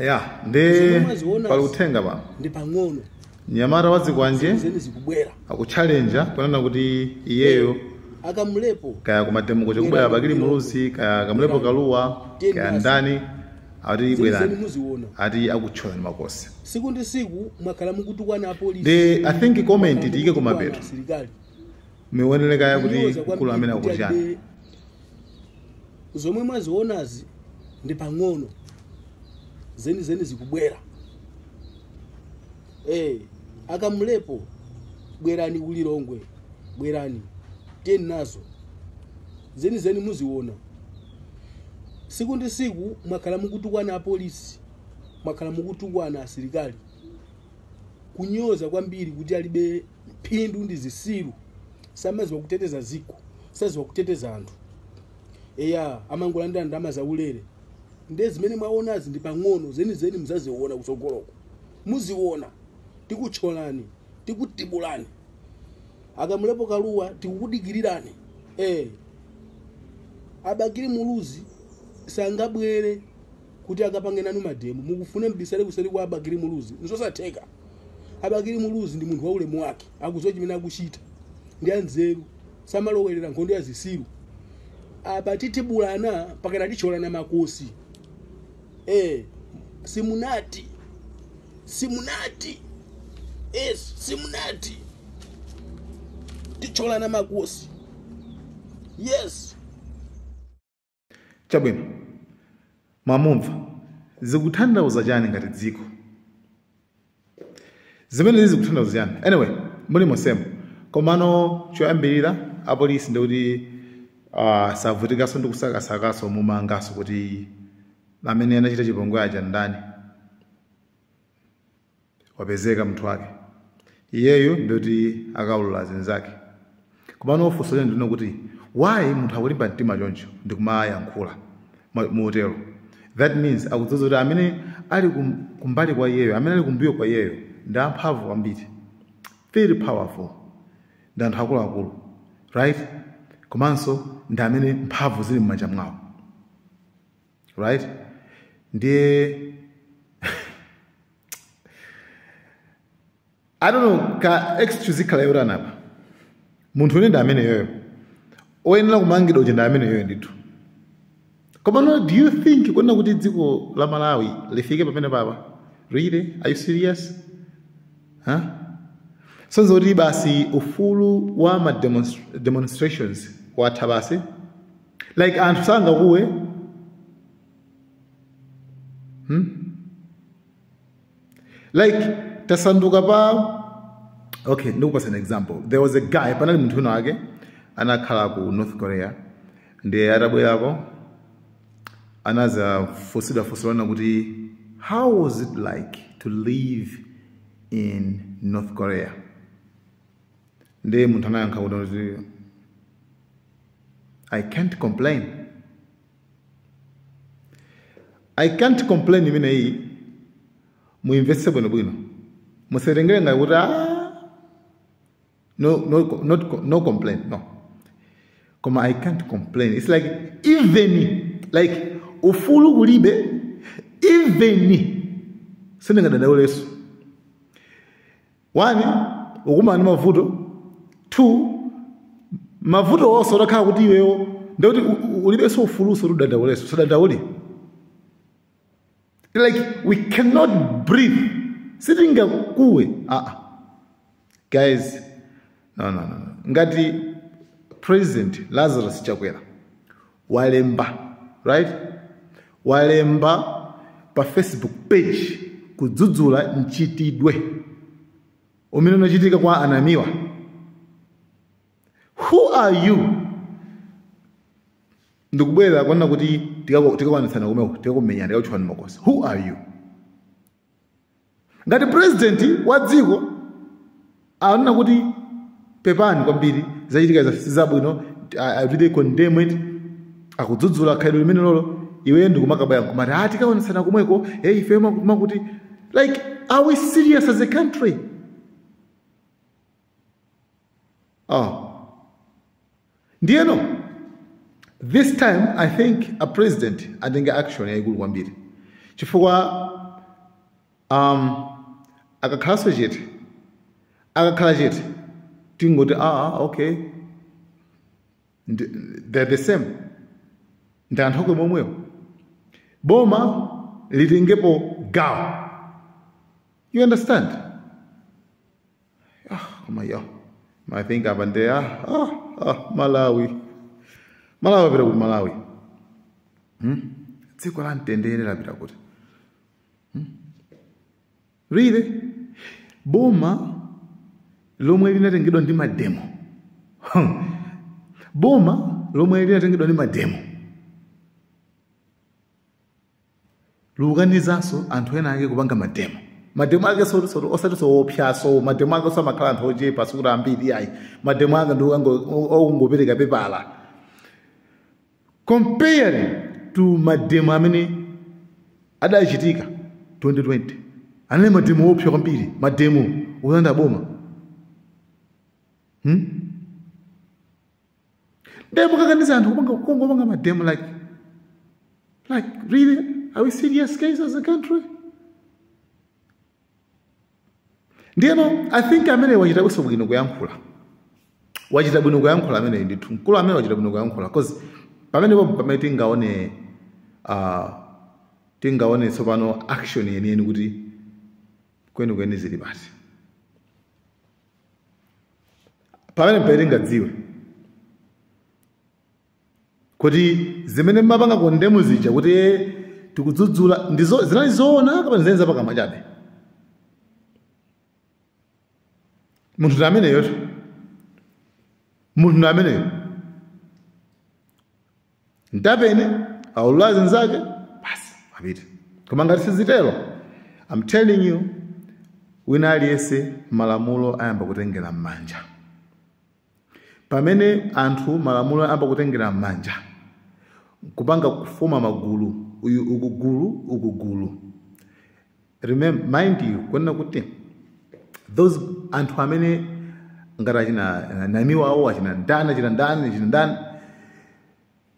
Ya, ndi Zomwe mwazionazi pali uthenga pano. ndi pang'ono. Mnyamata wa zikwanje Zeni zikubwera. akuchallenja kunena kuti iyeyo Akamlepo kaya kumademo kuja kubwera Bakili Muluzi, kaya Kamlepo Kaluwa, kaya ndani, ati zenizeni bwerani, muziona. ati akuthyolani makosi. Siku ndi siku mwakhala mukutukwana apolisi, Ndi I think comment mwakhala tiyike mukutukwana kumapeto, asilikali, muionere kaya kuti kunyoza mkulu amene kwambiri kuti akuti chani. alibe. Zomwe mwazionazi ndi pang'ono, zenizeni zikubwera. Akamlepo bwerani kulilongwe, bwerani tiyeni nazo, zenizeni muziona. Siku ndi siku mwakhala mukutukwana apolisi, mwakhala mukutukwana asilikali, kunyoza kwambiri kuti alibe phindu, ndi zisilu, samaziwa kuteteza ziko, saziwa kuteteza anthu, eya, amangolandira ndalama zaulere. Ndiye zimene mwaonazi ndi pang'ono, zenizeni muzaziona kutsogoloko, muziona. Tikuthyolani, tikutibulani. Akamlepo Kaluwa, tikukudikirirani. Abakili Muluzi sangabwere kuti akapange nanu mademo. Mukufune mbisale kuseri kwa Abakili Muluzi, nzosatheka. Abakili Muluzi ndi munthu wa ulemu wake, akudziwa chimene akuchita, ndi anzeru, samalowerera nkhondo ya zisilu. Apa titibulana pakana ticholana makosi. Simunati, simunati, yes, simunati, ticholana makosi, yes. Chabwino, mwamumva, zikutanthauza chani ngati dziko? Zimene zikutanthauza chani? Anyway, muli mosemo, komano choyambirira apolisi ndikuti savutikanso ndi kusakasakaso mumangaso kuti amene anachita chipongwe aja ndani, wapezeka munthu wake, iyeyo ndikuti akaulula zinzake. Komano funso lene ndino kuti why munthu akulimba mtima choncho ndikumayankhula motero? That means akudziwa kuti amene ali kumbali kwa iyeyo, amene ali kumbuyo kwa iyeyo, ndi amphamvu kwambiri, very powerful, ndi anthu akuluakulu, right? Komanso ndi amene mphamvu zili m'manja mwawo, right? Ndiye I don't know ka excuse ikhala yotani apa. Munthu une ndi amene yoyo oyenera kumangidwa uja ndi amene yoyo ndithu. Komano do you think kunena kuti dziko la Malawi lifike pamene papa? Really? Are you serious? Huh? Sonzo kuti basi ufulu wa ma demonstrations watha basi, like anthu sangakuwe, Like tasanduka pa, okay, ndikupasa an example. There was a guy, panali munthu wina wake anakhala ku North Korea, ndiye atabwerako anazafunsidwa funso lona kuti how was it like to live in North Korea? Ndiye munthu anayankha kuti I can't complain. I can't complain imeneyi muimvetse bwinobwino, musatengere ngati kuti no, no, not, no complain, no, koma I can't complain. It's like even like ufulu kulibe, even sindingadandauleso. 1, ukumana ndi mavuto. 2, mavuto onse utakhala kuti iweyo ndikuti ulibenso ufuluso kuti udandauleso, sudandaule. Like we cannot breathe, sitingakuwe. Guys, no, no, no, no. Ngati President Lazarus Chakwera walemba, right? Walemba pa Facebook page kudzudzula mchitidwe umene unachitika kwa Anamiwa. Who are you? Ndikubwera kuona kuti tikakwanitsana kumeko, tikakumenyana, tikakutchulani makosi. Who are you? Ngati president wa dziko anena kuti pepani kwambiri, zachitika si zabwino, I really condemn it, akudzudzula khalidwe limene lolo, iwe ndikumakabaya nkumati, tikaonetsana kumweko, hey, ife makuti, like, are we serious as a country? Oh. Ndiyeno, this time I think a president atenga action yayikulu kwambiri. Chifukwa Akakhalanso chete, akakhala chete tingoti okay, they're the same, ndi anthu akwe momwewo. Boma litengepo gawo. You understand? Koma yo, I think apa ndi Malawi. Malawi apita kuti Malawi. Dziko la mtendere lapita kuti. Really? Boma lomwe linatengedwa ndi mademo. Boma lomwe linatengedwa ndi mademo. Lukanizanso anthu ena ake kupanga mademo. Mademo ake osati soopyaso, mademo ake osamakhala anthu ochepa sikuti ambiri ayi. Mademo ake ndi okungopereka pepala. Comparing to mademo amene adachitika 2020. Anali mademo opsa kwambiri, mademo ulanda boma. Demo kakaniza anthu kungopanga mademo like really? Are we serious guys as a country? Ndiyeno, I think amene wachita bwino kuyankhula. Wachita bwino kuyankhula amene ndithu. Mkulu amene wachita bwino kuyankhula because pamene pamene tingaone tingaone tsopano action yeniyeni kuti kwenikweni zili basi. Pamene pamene tingadziwe kuti zimene mapanga kondemu zija kuti tikudzudzula ndizo zinali zoona kapena zinali zapakamwa chabe. Munthu ameneyo, munthu ameneyo ndapene aulula zinzake basi apite. Koma ngati sizitero, I'm telling you, wina aliyense malamulo ayamba kutengera m'manja. Pamene anthu malamulo ayamba kutengera m'manja, kupanga kufoma magulu, uyu ukugulu ukugulu. Remember, mind you, kunena kuti those anthu amene ngati achina namiwa awo achina ndani achina ndani achina ndani,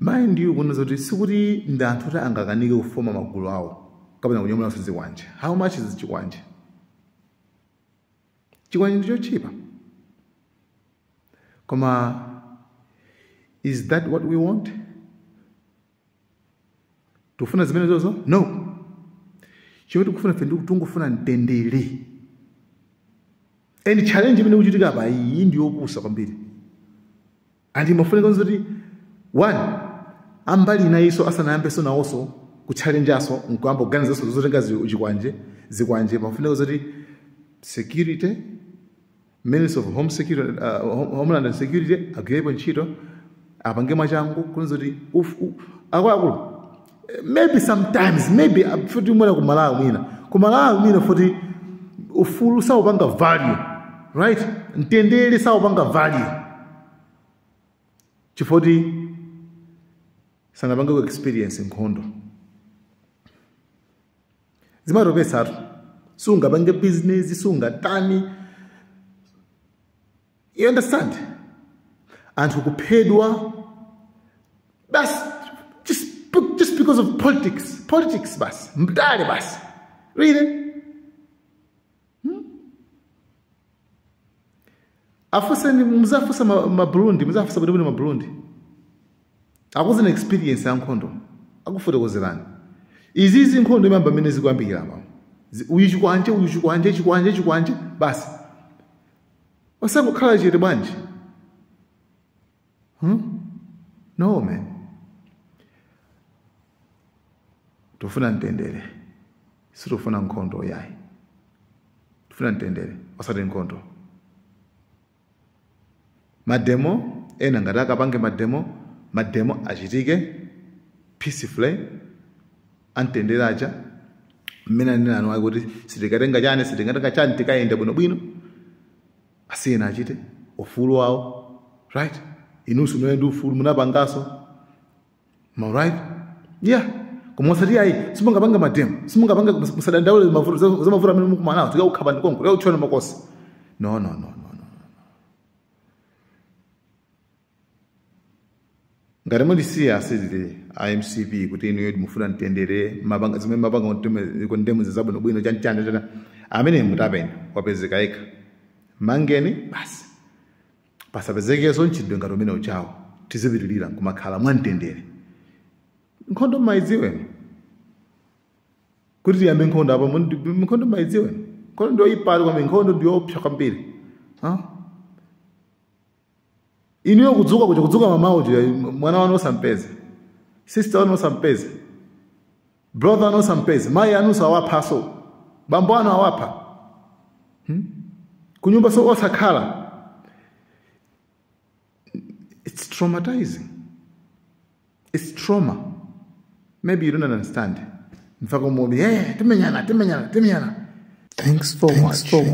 mind you, kunena kuti sikuti ndi anthu kuti angakanike kufoma magulu awo kapena kunyomolanso zikwanje. How much is chikwanje? Chikwanje ndi chochipa. Koma is that what we want? Tufuna zimene zozo? No. Chimene tikufuna ife ndi tungofuna mtendere. And challenge imene ikuchitika apa iyi ndi yopusa kwambiri. And imafunika kuti one, ambali inayiso asanayambeso nawonso kuchallengeaso nkuyamba kuganizanso zotenga zikwanje, zikwanje mafunika kuti security, Minister of Home Security, Homeland and Security agwirepo ntchito apange mwachangu kunza kuti akuluakulu. Maybe sometimes, maybe futi mwina kumalawi mwina. Kumalawi mwina futi ufulu saupanga value, right? Mtendere saupanga value. Chifoti sanapanga ku experience nkhondo. Zimatopesatu. Sungapange business, sungatani. You understand? Anthu kuphedwa basi just because of politics. Politics basi. Mdale basi. Really? Afusa ni mzafusa ma Burundi, mzafusa budi ma Burundi. Akuzi na experience ya nkhondo. Akufotokozerani. Izizi nkhondo imamba mene zikuyambikira apa. Uyu chikwanje, uyu chikwanje, chikwanje, chikwanje, basi. Osangokhala chete bwanji. No man. Tufuna mtendere. Situfuna nkhondo yayi. Tufuna mtendere, osati nkhondo. Mademo, ena ngati akapange mademo, mademo achitike peacefully, amtendere aja, mmene anena anu ake kuti sitikatenga chani, sitikatenga chani, tikayenda bwinobwino. Asiyena achite ufulu wawo, right? Inunso munali ndi ufulu munapangaso. Right? Yeah. Koma osati ayi, simungapanga mademo, simungapanga musadandaule za mavuto amene mukumana nawo, tikakukhapa ndi konko, tikakutchona makosi. No, no, no, no, no. Ngati muli serious a MCP kuti inuyo mufuna mtendere, mapanga zimene mapanga kundemu zabwinobwino, chanichani chani, amene mutapeni wapezeka yekha, mangeni basi, pasapezekenso mchitidwe ngati umene uchawo. Tizipitirira nkumakhala mwamtendere. Nkhondo mmayidziweno kuti tiyambe nkhondo apa? Nkhondo mmayidziweno? Nkhondo ndiyoyipa kwambiri, nkhondo ndiyopsa kwambiri, huh? Inuyo kudzuka kuja, kudzuka mamawa uja, mwana wanu osampeza, sister wanu osampeza, brother wanu osampeza, mayi anuso awaphaso, bambo anu awapha, Kunyumba so osakhala. It's traumatizing, it's trauma. Maybe you don't understand. Mfaka mobi, hey, timenyana, timenyana, timenyana. Thanks for watching.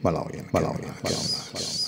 Malawian, Malawian, Malawian.